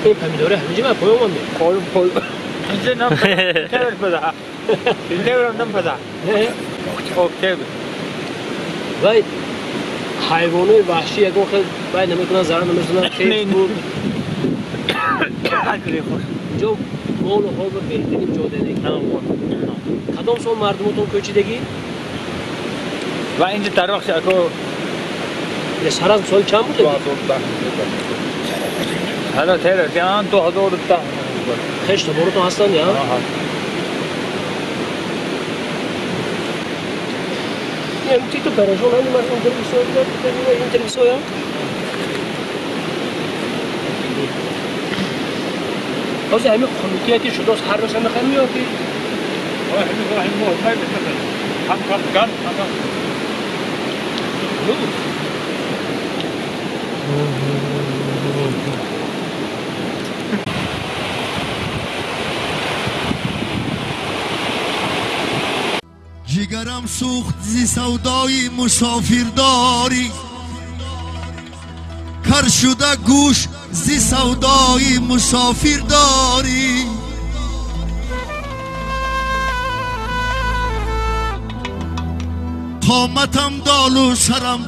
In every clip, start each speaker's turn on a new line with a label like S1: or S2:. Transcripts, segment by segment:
S1: این پمیدوره همینجا من پایون مانده.
S2: اینجا نم پدا. اینجا نم پدا. اوکی.
S1: وای حیوانای وحشی یکون خیلی وای نمیتونن ضرر نمیتونن خیلی بود. اینجا مال و حال بهترین جاده دیگه. کدام سال مردمتون کوچیدگی؟
S2: و اینجا در وقت اکو
S1: سرز سال چند بوده؟
S2: حالا تیره جان 2010
S1: خیش تو برو تو هستن یا؟ یه تی تو پرژون همین مردم این تلویزیون یا؟ باز همین خنوکیه که شده هر روز همین خیلی میاد که
S2: همین موه هم کار گرم هم
S3: جگرم سوخت زی سودای مسافرداری، کر شده گوش زی سودای مسافرداری. قامتم دال و سرم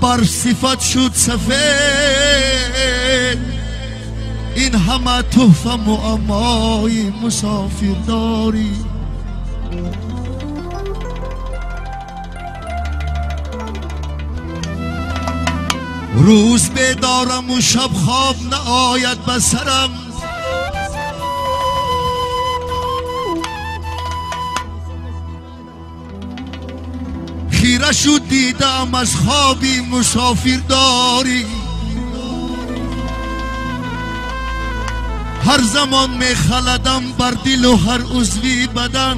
S3: بر صفت شد سفید، این همه تحفه معمای مسافرداری. روز بیدارم و شب خواب نآید به سرم، خیره شد دیدم از خوابی مسافرداری. هر زمان میخلدم بر دل و هر عضوی بدن،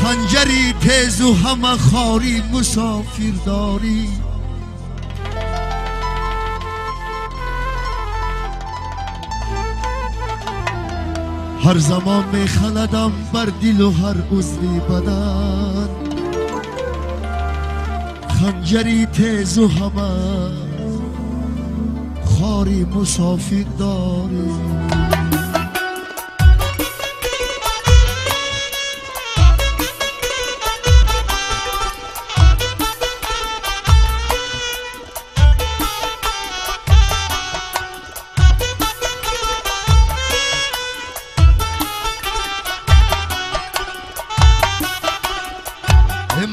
S3: خنجری تیز و همه خاری مسافرداری. هر زمان میخلدم بر دل و هر عضوی بدن، خنجری تیز و همه خاری مسافر داری.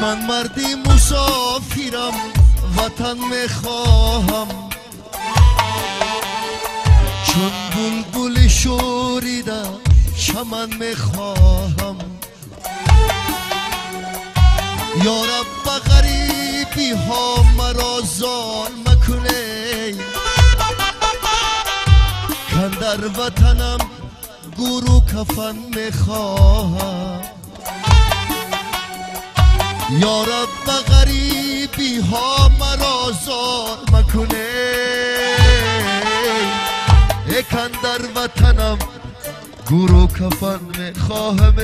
S3: من مردی مسافرم وطن میخواهم، چون بلبل شوریده چمن میخواهم. یا رب به غریبی ها مرا زار مکنی، کن در وطنم گور و کفن میخواهم. یا رب به غریبی ها مرا زار مکنی، کن در وطنم گور و کفن میخواهم.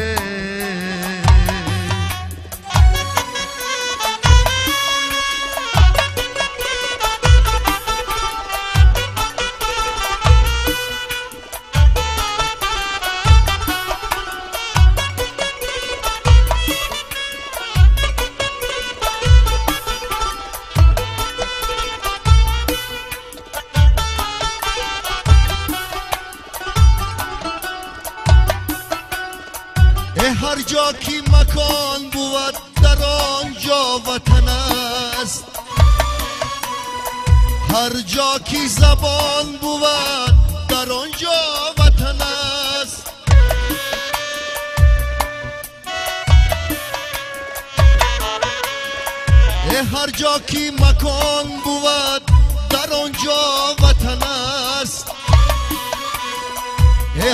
S3: هر جا که مکان بود در آنجا وطن است، هر جا که زبان بود در آنجا وطن است. هر جا که مکان بود در آنجا وطن است،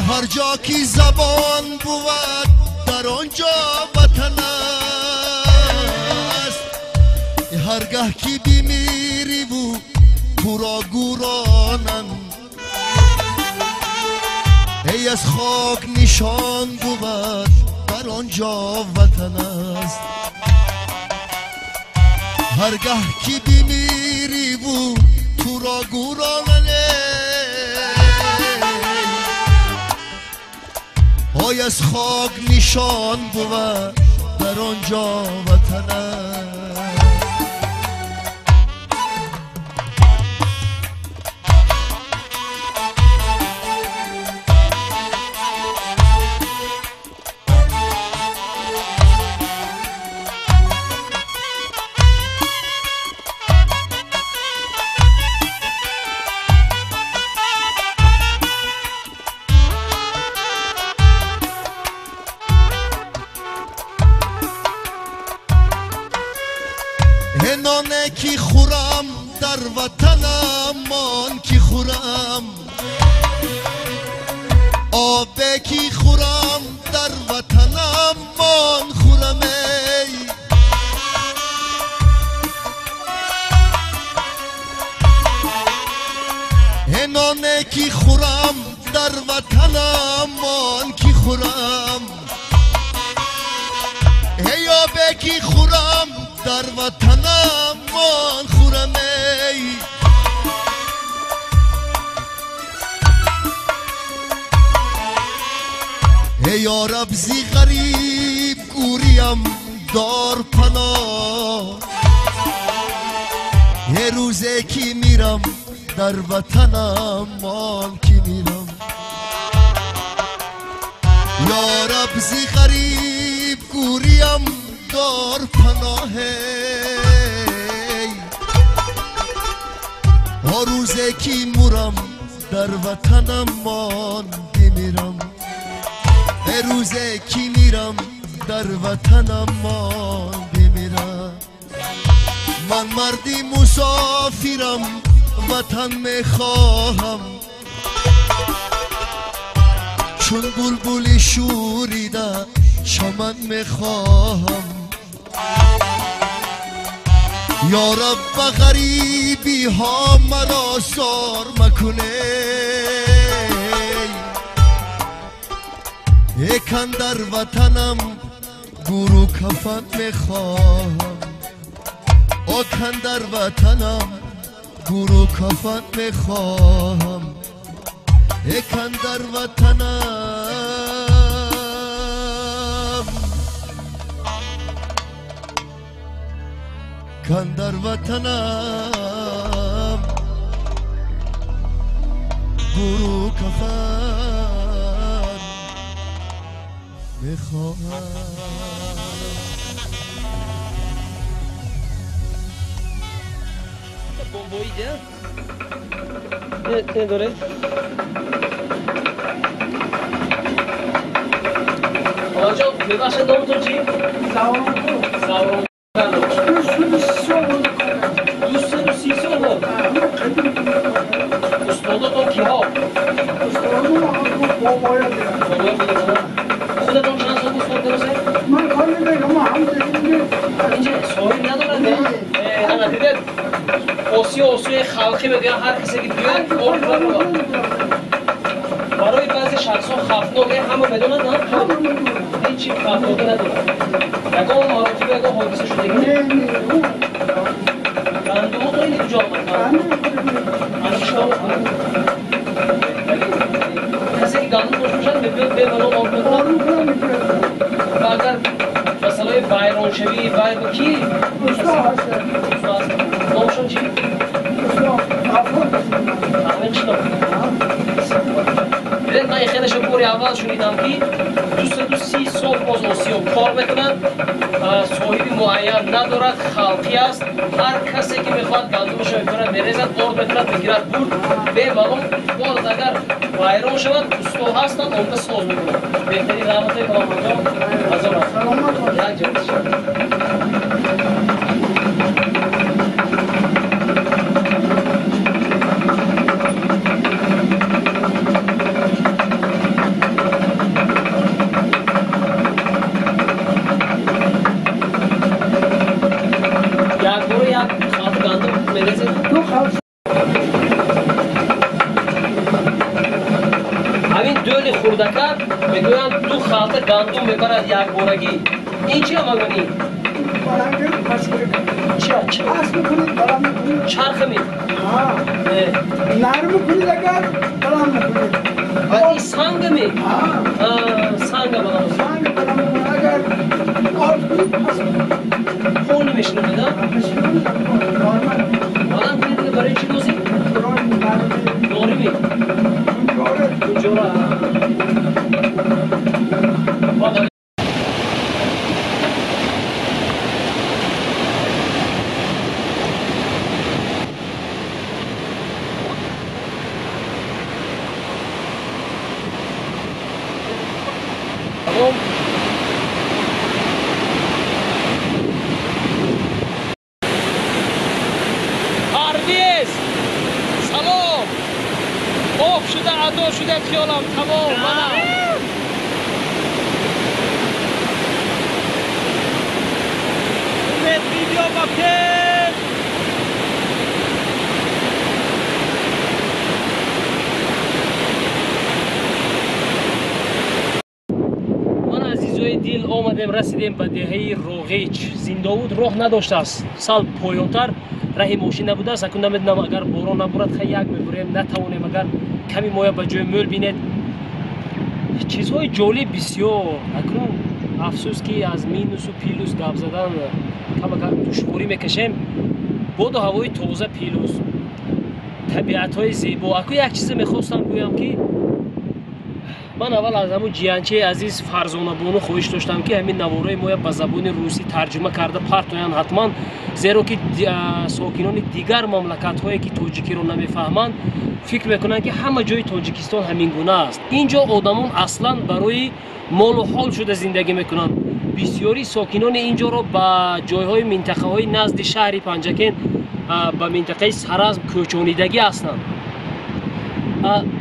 S3: هر جا که زبان بود در آنجا وطن است. هرگه که بمیری و туро гуронанд эй аз хок нишон буд дар он ҷо ватан аст ҳаргаҳ ки бимирӣ ву туро гуронанд ой аз хок нишон буд дар он ҷо ватан аст نانه کی خورم در وطنم مان کی خورم آب کی خورم در وطنم مان خورم ای نانه کی خورم در وطنم مان کی خورم ای آب کی خورم در وطنم مان خورم ای ای یارب زی غریب گوریم دار پناه یه روزه کی میرم در وطنم مان کی میرم یارب زی غریب گوریم دار پناه ها روزه کی مورم در وطنم مان بمیرم روزه کی میرم در وطنم مان بمیرم من مردی مسافرم وطن میخواهم چون بلبل شوریده چمن میخواهم یا رب به غریبی ها مرا سار مکنه ایکن در وطنم گورو کفن میخواهم آکن در وطنم گورو کفن میخواهم ایکن در وطنم کن در وطنم گورو کفن میخواهم.
S1: بمبایی ده؟ نه داره؟ آقا جان ببخشید نامتون چی؟ سوارون 230 سال بود. استاداتون کیها؟ خودتون چند سال استاد درسته؟
S4: من کاری ندارم، ما هم
S1: اینجا صاحب ندارن. نه دیدید осиё халқӣ мегӯянд ҳар касе ки биёяд барои баъзе шахсҳо хавфнок ҳама медонанд, на ҳеҷ чи хавфнокӣ надорад. Ягон маротиба ягон ҳодиса шудагӣ гандумото ини куҷо омад? Касе ки гандум дошта бошад мебиёд бемалол об мекунад. Ва агар масъалаи вайроншавӣ вай ки номшон чӣ? Ҳамин чӣ ном? Бибинед, ман хелеша бори аввал шунидам ки 230 сол боз Осиё кор мекунад, соҳиби муайян надорад, халқӣ аст. Ҳар касе ки мехоҳад гандумашо мебарад, мерезад, орд мекунад, мегирад, бурд бемалол. Боз агар вайрон шавад, усто ҳастанд, омда соз мекунад. Беҳтарин раҳматҳои каломҷон азор аст. Як ҷо. хурдакак мегӯянд ду халта гандум мебарад якборагӣ. Ин чи амагонӣ? Чархами?
S4: Нарм кунед агар баланд мекунед.
S1: Ин сангами? Санга баланд.
S4: Санг баланд мекунед агар орд кунед пас
S1: хун мешунавед, а? Баланд кунед дига барои чӣ лозим? Дорими? Кунҷора. Парвиз! Салом! Об шуда, адо шуда хиёлам тамом мана. Умед видео ба пеш! Ман азизои дил омадем, расидем ба деҳаи Роғич. Зиндовуд роҳ надоштааст. Сал поёнтар раҳи мошин набудааст. Акун намедонам агар борон набурад, хай як мебурем, натавонем агар ками моя ба ҷои мӯл бинед. Чизҳои ҷолиб бисёр. Акнун афсӯс ки аз минусу плюс гап задан камакам душворӣ мекашем. Боду ҳавои тоза плюс, табиатҳои зебо. Акун як чизе мехостам гӯям ки ман аввал аз ҳамун ҷиянчаи азиз Фарзонабону хоҳиш доштам ки ҳамин навораи моя ба забони русӣ тарҷума карда партоянд ҳатман, зеро ки сокинони дигар мамлакатҳое ки тоҷикиро намефаҳманд фикр мекунанд ки ҳама ҷои Тоҷикистон ҳамин гуна аст. Ин ҷо одамон аслан барои молу ҳол шуда зиндагӣ мекунанд. Бисёри сокинони ин ҷоро ба ҷойҳои минтақаҳои назди шаҳри Панҷакент, ба минтақаи Саразм кӯчонидагӣ ҳастанд.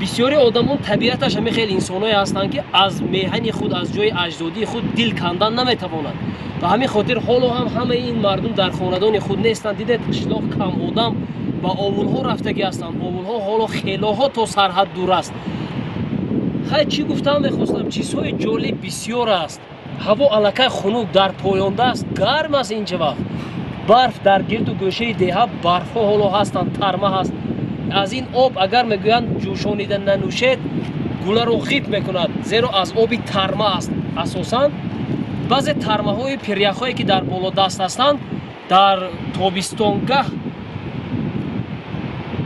S1: Бисёри одамон табиаташ ҳамин хел инсоное ҳастанд ки аз меҳани худ, аз ҷои аҷдодии худ дил кандан наметавонанд. Ба ҳамин хотир ҳоло ҳам ҳамаи ин мардум дар хонадони худ нестанд. Дидед қишлоқ кам одам, ба овулҳо рафтагӣ ҳастанд. Овулҳо ҳоло хелоҳо то сарҳад дур аст. Хай чӣ гуфтам мехостам, чизҳои ҷолиб бисёр аст. Ҳаво аллакай хунук дар поёндааст, гарм аст инча вақт. Барф дар гирду гӯшаи деҳа, барфҳо ҳоло ҳастанд, тарма ҳаст. Аз ин об агар мегӯянд ҷӯшонида нанӯшед, гуларо ғиб мекунад, зеро аз оби тарма аст. Асосан баъзе тармаҳои пиряхҳое ки дар болодаст ҳастанд, дар тобистонгаҳ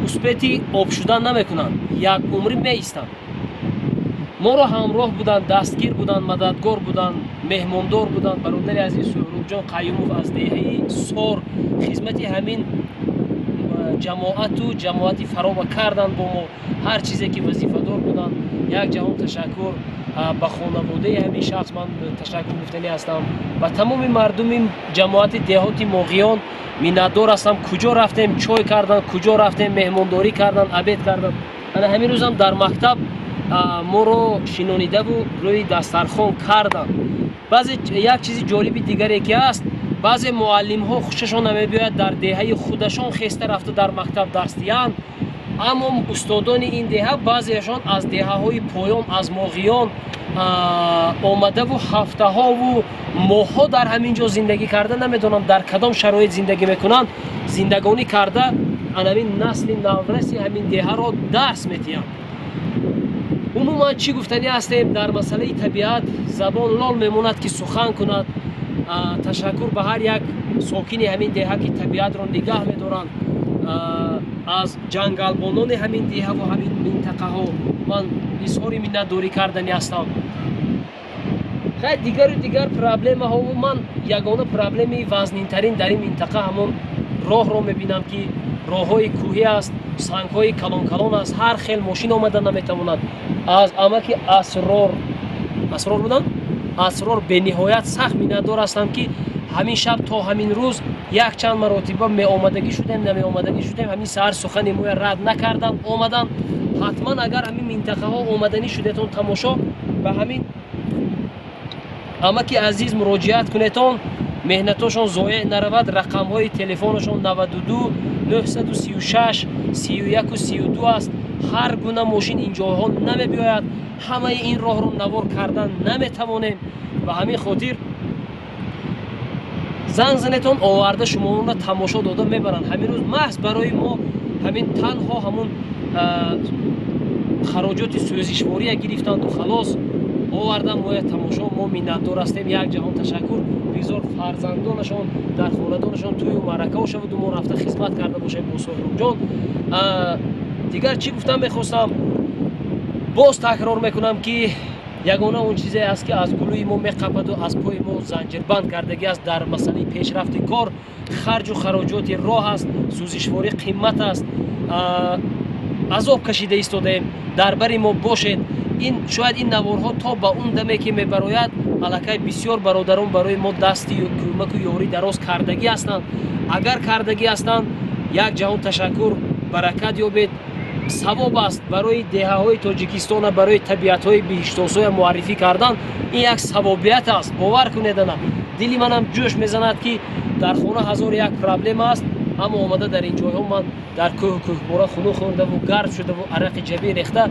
S1: успети об шудан намекунанд, як умрӣ меистанд. Моро ҳамроҳ буданд, дастгир буданд, мададгор буданд, меҳмондор буданд. Бародари азиз Суҳробҷон Қаюмов аз деҳаи Сор хизмати ҳамин ҷамоату ҷамоати фароба карданд бо мо. Ҳар чизе ки вазифадор буданд. Як ҷаҳон ташаккур ба хонаводаи ҳамин шахс ман ташаккур гуфтанӣ ҳастам. Ба тамоми мардуми ҷамоати деҳоти Моғиён миннатдор ҳастам. Куҷо рафтем чой карданд, куҷо рафтем меҳмондорӣ карданд, обед карданд. Ана ҳамин рӯзам дар мактаб моро шинонидаву рӯи дастархон карданд. Баъзе як чизи ҷолиби дигаре ки ҳаст, баъзе муаллимҳо хушашон намебиёяд дар деҳаи худашон хеста рафта дар мактаб дарс диҳанд, аммо устодони ин деҳа баъзеашон аз деҳаҳои поён, аз Моғиён омадаву ҳафтаҳову моҳҳо дар ҳамин ҷо зиндагӣ карда, намедонам дар кадом шароит зиндагӣ мекунанд, зиндагонӣ карда анамин насли навраси ҳамин деҳаро дарс метиҳанд. Умуман чӣ гуфтанӣ ҳастем дар масъалаи табиат, забон лол мемонад ки сухан кунад. Ташаккур ба ҳар як сокини ҳамин деҳа ки табиатро нигаҳ медоранд. Аз ҷангалбонони ҳамин деҳаву ҳамин минтақаҳо ман изҳори миннатдорӣ карданӣ ҳастам. Хай дигару дигар проблемаҳо, ман ягона проблеми вазнинтарин дар ин минтақа ҳамон роҳро мебинам ки роҳҳои кӯҳӣ аст, сангҳои калон-калон аст, ҳар хел мошин омада наметавонад. Аз амаки Асрор, Асрор буданд? Асрор бениҳоят сахт миннатдор ҳастам ки ҳамин шаб то ҳамин рӯз якчанд маротиба меомадагӣ шудем, намеомадагӣ шудем, ҳамин саҳар сухани моя рад накарданд, омаданд. Ҳатман агар ҳамин минтақаҳо омаданӣ шудетон тамошо, ба ҳамин амаки азиз муроҷиат кунетон, меҳнатошон зоеъ наравад. Рақамҳои телефонашон 92 936 31 32 аст. Ҳар гуна мошин ин ҷойҳо намебиёяд. Ҳамаи ин роҳро навор кардан наметавонем. Ба ҳамин хотир занг занетон, оварда шуморо тамошо дода мебаранд. Ҳамин рӯз маҳз барои мо ҳамин танҳо ҳамун хароҷоти сӯзишвория гирифтанду халос, овардан моя тамошо. Мо миннатдор ҳастем, як ҷаҳон ташаккур. Бигзор фарзандонашон дар хонадонашон тӯю маъракао шаваду мо рафта хизмат карда бошем бо Соҳробҷон. Дигар чӣ гуфтан мехостам, боз такрор мекунам, ки ягона он чизе аст, ки аз гулӯи мо меқападу аз пои мо занҷирбанд кардагӣ аст дар масъалаи пешрафти кор, харҷу хароҷоти роҳ аст. Сӯзишворӣ қимат аст, азоб кашида истодаем. Дар бари мо бошед. Ин шояд ин наворҳо то ба он даме ки мебарояд, аллакай бисёр бародарон барои мо дасти кӯмаку ёрӣ дароз кардагӣ ҳастанд. Агар кардагӣ ҳастанд, як ҷаҳон ташаккур, баракат ёбед. Савоб аст барои деҳаҳои Тоҷикистона, барои табиатҳои биҳиштосоя муаррифӣ кардан. Ин як савобият аст, бовар кунед. Ана дили манам ҷӯш мезанад, ки дар хона ҳазору як проблема аст, аммо омада дар ин ҷойҳо ман дар кӯҳу кӯҳбора хунук хӯрдаву гарм шудаву арақи ҷабин рехта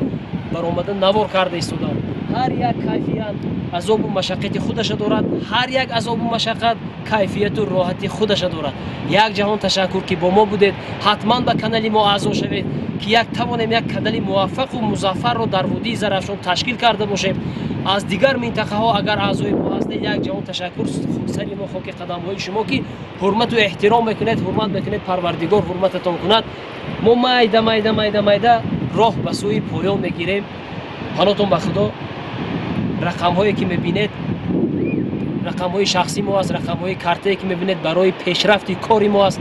S1: баромада навор карда истодам. Ҳар як кайфият азобу машаққати худаша дорад, ҳар як азобу машаққат кайфияту роҳати худаша дорад. Як ҷаҳон ташаккур, ки бо мо будед. Ҳатман ба канали мо аъзо шавед, ки як тавонем як канали муваффақу музаффарро дар водии Зарафшон ташкил карда бошем. Аз дигар минтақаҳо агар аъзои мо ҳастед, як ҷаҳон ташаккур. Сари мо хоки қадамҳои шумо, ки ҳурмату эҳтиром мекунед, ҳурмат мекунед. Парвардигор ҳурмататон кунад. Мо майда майда майда майда роҳ ба сӯи поён мегирем. Панотон ба Худо. Рақамҳое ки мебинед, рақамҳои шахсии мо аст, рақамҳои картае ки мебинед, барои пешрафти кори мо аст.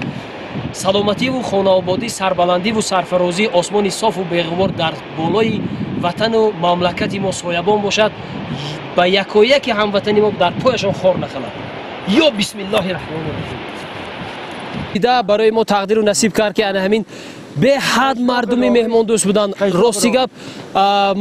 S1: Саломативу хонаободӣ, сарбаландиву сарфарозӣ, осмони софу беғубор дар болои ватану мамлакати мо соябон бошад. Ба якояки ҳамватани мо дар пояшон хор нахалад. Ё бисмиллоҳи раҳмони раҳим. Дида барои мо тақдиру насиб кард, ки ана ҳамин беҳад мардуми меҳмондӯст буданд. Рости гап,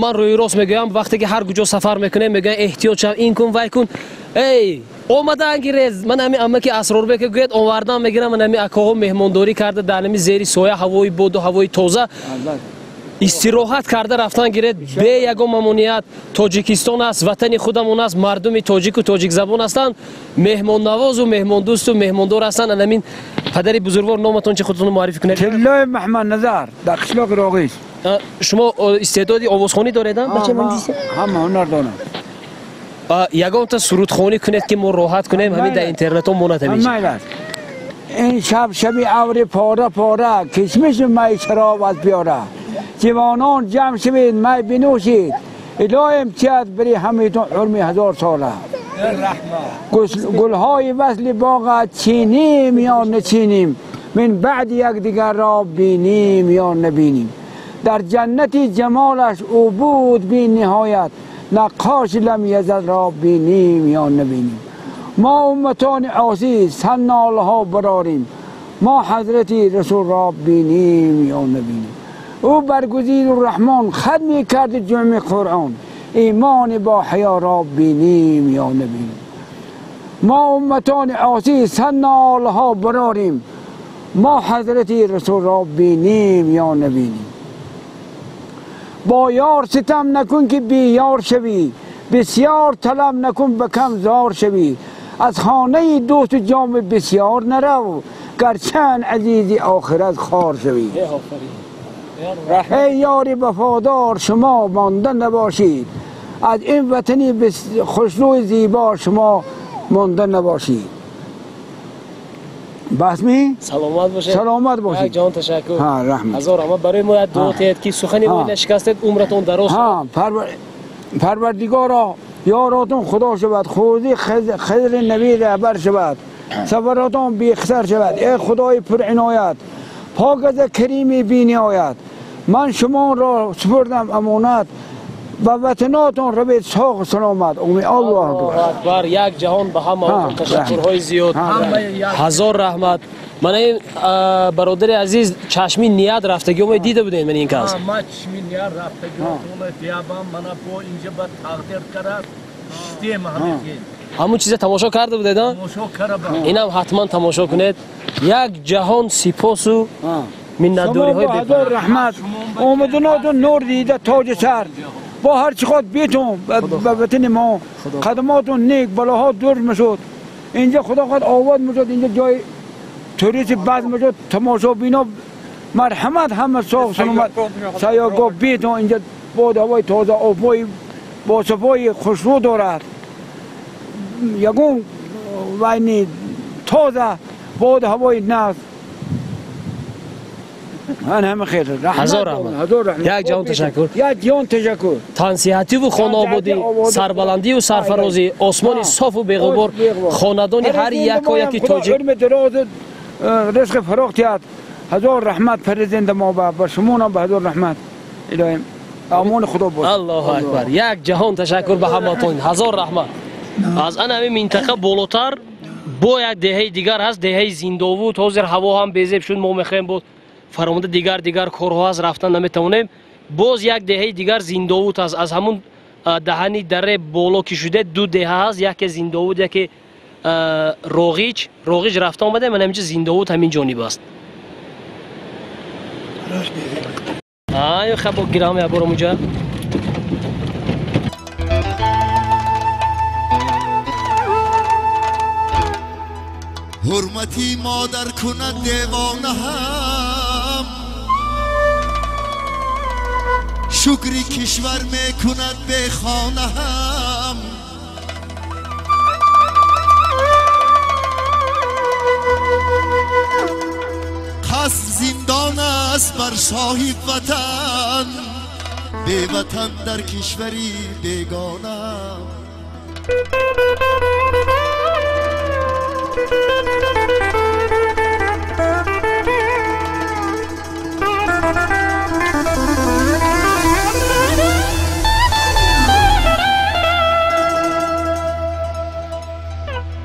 S1: ман рӯи рост мегӯям, вақте ки ҳар куҷо сафар мекунем, мегӯям эҳтиёт шав, ин кун, вай кун. Эй, омадан гирез, ман ҳамин амаки Асрорбека гӯяд, овардан мегирам. Ман ҳамин акоҳо меҳмондорӣ карда, дар ҳамин зери соя, ҳавои боду ҳавои тоза истироҳат карда рафтан гиред, бе ягон мамоният. Тоҷикистон аст, ватани худамон аст, мардуми тоҷику тоҷикзабон ҳастанд, меҳмоннавозу меҳмондӯсту меҳмондор ҳастанд. Анамин падари бузургвор, номатон чи, худатонро муаррифӣ кунед.
S4: Тиллои Маҳмадназар, дар қишлоқи Роғиз.
S1: Шумо истеъдоди овозхонӣ доред?
S4: Ҳама ҳунар дорам.
S1: Ягонта сурудхонӣ кунед, ки мо роҳат кунем, ҳамин дар интернетҳо монад ҳамин.
S4: Ин шаб шаби аври пора пора, кишмишу май шароб аз пиёра. Ҷавонон, ҷамъ шавед, май бинӯшед, илоҳим чият бари ҳамитон ҳурми ҳазор сола. Гулҳои васли боға чиним ё начиним, мин баъди якдигарро биним ё набиним. Дар ҷаннати ҷамолаш ӯ буд бениҳоят, наққоши лам язалро биним ё набиним. Мо умматони осӣ сад нолаҳо барорем, мо ҳазрати расулро биним ё набиним. Ӯ баргузиду раҳмон хат мекарди ҷумъи Қуръон, имони бо ҳаёро биним ё набиним. Мо умматони осӣ сад нолаҳо барорем, мо ҳазрати расулро биним ё набиним. Бо ёр ситам накун, ки беёр шавӣ, бисёр талаб накун, ба кам зор шавӣ. Аз хонаи дӯсту ҷоми бисёр нарав, гарчанд азизи охират хор шавӣ. Эй ёри вафодор, шумо монда набошед, аз ин ватани хушрӯи зебо шумо монда набошед. Бас ми?
S1: Саломат бошед.
S4: Саломат бошед.
S1: Як ҷаҳон ташаккур.
S4: Ҳа, раҳмат.
S1: Ҳазор раҳмат. Барои мо як дуо тиҳед, ки сухани мо нашикастед, умратон дароз.
S4: Ҳа, Парвардигоро, ёротон Худо шавад, хӯзи Хизри Наби раҳбар шавад, сафаротон бехатар шавад. Эй Худои пуриноят, пок аз карими бениҳоят, ман шуморо супурдам амонат, ба ватанотон равед соғу саломат. Омин. Аллоҳу
S1: акбар. Як ҷаҳон ба ҳамаотон ташаккурҳои зиёд, ҳазор раҳмат. Мана ин бародари азиз чашми ният рафтагио мо дида будем, ман ин кас.
S5: Ма чашми ният рафтагиотона диабам, мана бо инҷа ба тақдир карад шидем ҳамин.
S1: Ҳамун чиза тамошо карда будед?
S5: Тамошо карда.
S1: Инам ҳатман тамошо кунед. Як ҷаҳон сипосу. миннатдориҳои
S4: ҳазор раҳмат. Омадунотун нур дида тоҷи сар. Бо ҳар чӣ худ битун ба ватани мо. Қадамотун нек, балоҳо дур мешуд. Инҷа худо хоҳад обод мешуд, инҷа ҷои турист баз мешуд, тамошобино марҳамат ҳама соғ саломат сайёҳгоҳ битун инҷа бод ҳавои тоза, обҳои босафои хушрӯ дорад. Ягон вайни тоза, бод ҳавои нағз. Ман ҳама хел.
S1: Ҳазор раҳмат. Як ҷаҳон ташаккур.
S4: Як ҷаҳон ташаккур.
S1: Тансиҳативу хонаободӣ, сарбаландию сарфарозӣ, осмони софу беғубор, хонадони ҳар яко яки тоҷик.
S4: Умри дароз, ризқи фароғ диҳад. Ҳазор раҳмат президенти мо ба шумонам ба ҳазор раҳмат. Илоҳим амони худо бошад.
S1: Аллоҳу акбар. Як ҷаҳон ташаккур ба ҳаматон. Ҳазор раҳмат. Аз ана ҳамин минтақа болотар бо як деҳаи дигар ҳаст, деҳаи Зиндовуд. Ҳозир ҳаво ҳам безеб шуд, мо мехоҳем боз фаромада дигар корҳо ҳаст, рафтан наметавонем. Боз як деҳаи дигар Зиндовуд ҳаст. Аз ҳамун даҳани даре боло ки шуде ду деҳа ҳаст, яке Зиндовуд, яке Роғич. Роғич рафта омадем, ман ҳаминҷа Зиндовуд ҳамин ҷониб аст. Ай хабо гирам я борам уҷа.
S3: Ҳурмати модар кунад девона ҳам, шукри кишвар мекунад бехона ҳам. Қаср зиндон аст бар соҳиб ватан, беватан дар кишвари бегона.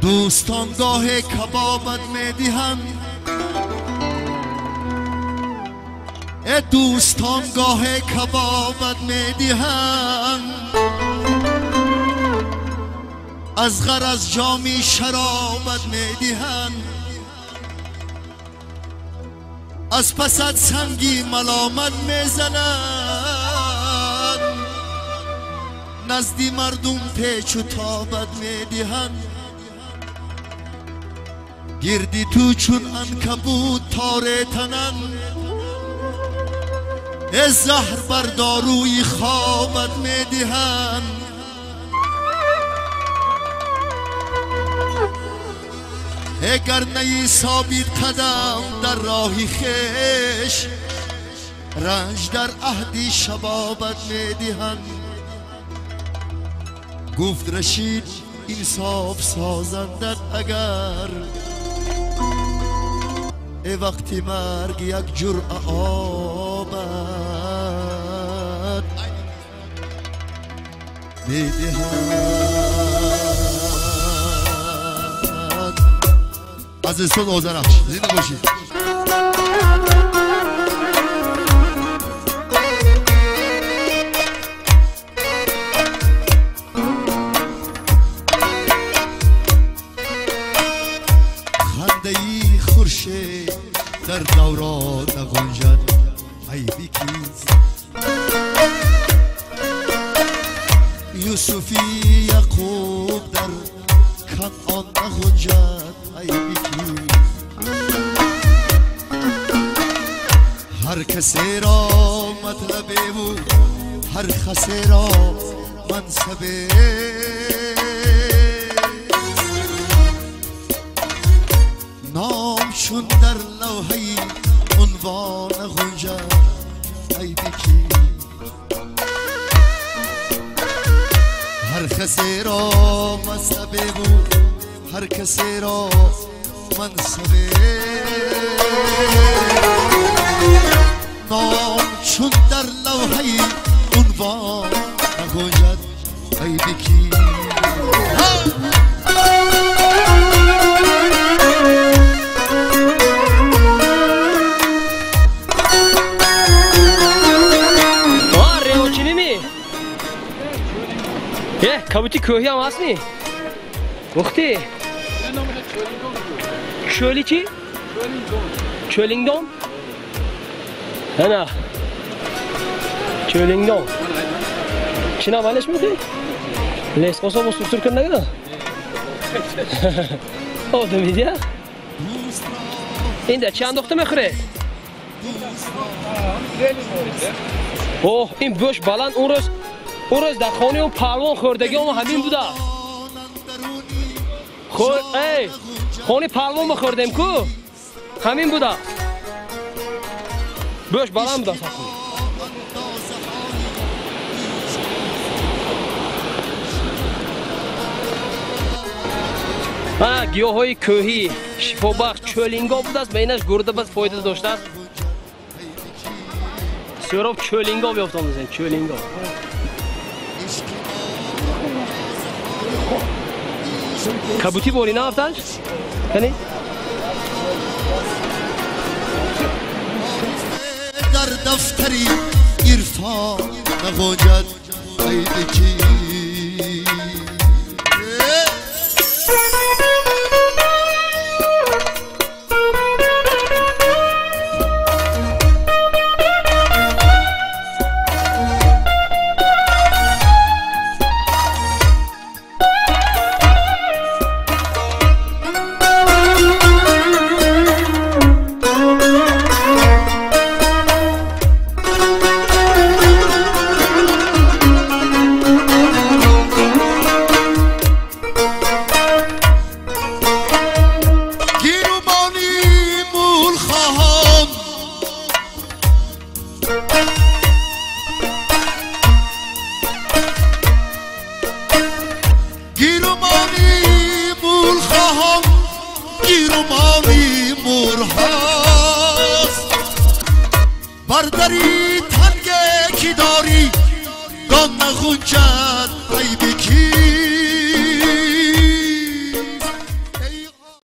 S3: Дӯстон гоҳе кабобат медиҳанд, э дӯстон гоҳе кабобат медиҳанд, аз ғараз ҷоми шаробат медиҳанд, аз пасат санги маломат мезананд, назди мардум печу тобат медиҳанд. Гирди ту чун анкабут торе тананд, э заҳр бар дорӯи хобат медиҳанд. Э гар наи собит қадам дар роҳи хеш, ранҷ дар аҳди шабобат медиҳанд. Гуфт Рашид инсоф созандат агар, э вақти марг як ҷуръа обад медиҳанд. Аз устод Озарахш зинда бошед. Хандаи хуршед дар даврон нағунҷад, айби кист? Юсуфи Яқуб дар Канъон нағунҷад, айби кист? Ҳар касеро матлабеву ҳар касеро мансабе, ном чун дар лавҳаи унвон нағунҷад, айби кист? Ҳар касеро мансабеву ҳар касеро мансабе, ном чун дар лавҳаи унвон нағунҷад, айби кист?
S1: Кабути кӯҳӣ ҳам ҳаст ни? Гуфтӣ? Чӯли чӣ? Чӯлингдон? Ана чӯлингон. Чина малеш мехи? Лес қосо бо структур кардагида? Одамидя? Инда чӣ андохта мехӯред? Оҳ, ин бӯш баланд. Он рӯз дар хонаи он палвон хӯрдагӣ ома ҳамин буда. Эй, хонаи палвон ма хӯрдем ку? Ҳамин буда. Бӯш баланд буда сахт. Гиёҳҳои кӯҳӣ шифобахш чӯлингоҳ будааст, ба инаш гурда бас фоида доштааст. Сӯроб чӯлингоҳ ёфтам дизем, чӯлингоҳ. Кабутӣ бори нарафташ? Кани?
S3: Дар дафтари ирфон нағунҷад қайди кӣ. Бардاری تنگ کی داری گان نغنجد عیب